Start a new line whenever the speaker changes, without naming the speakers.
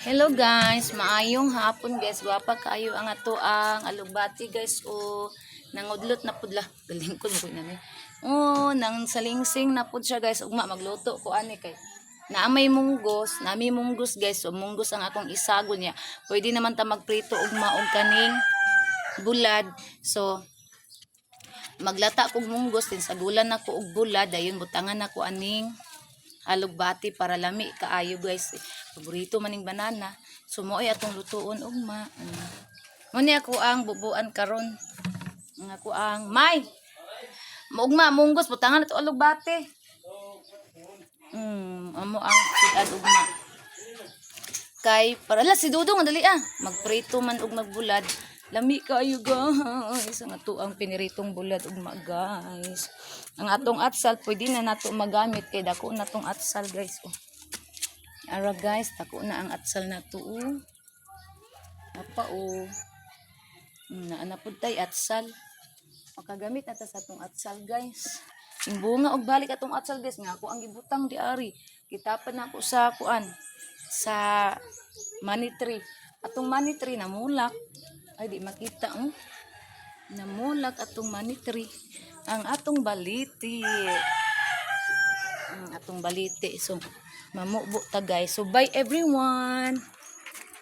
Hello guys, maayong hapon, guys. Gwapa kaayo ang ato ang alugbati, guys, o nangudlot na pud la. Galing ko mo na ni. Oh, nang salingsing na pud siya, guys. Ugma magluto ko ani kay naa may munggos, nami munggos, guys. So munggos ang akong isagol niya. Pwede naman ta magprito ugma og kaning bulad. So maglata kog munggos din sagulan nako og bulad, dayon butangan nako aning alugbati para lami kaayo, guys. Paborito maning banana. So mo'y atong lutuon ugma. Ano. Mo ni ako ang bubuan karon. Ang ako ang may. Ugma munggos butangan nato alugbati. Amo ang sud ugma. Kay para la si Dudong, dali ah. Magprito man og magbulad. Lami kaayo, guys. Ang ato ang piniritong bulad ugma, guys. Ang atong atsal pwede na nato magamit kay dako na tong atsal, guys. Oh. Ara guys, dako na ang atsal nato oh. Apa oh. Naa na pud tay atsal. Makagamit na ta sa atong atsal, guys. Imbunga og balik atong atsal, guys, nga ako ang gibutang di ari. Gitapan na ako sa kuan, sa money tree. Atong money tree namulak. Ay, di makita oh. Namulak atong money tree. Ang atong baliti. Ang atong baliti. So mamubo ta, guys. So bye, everyone.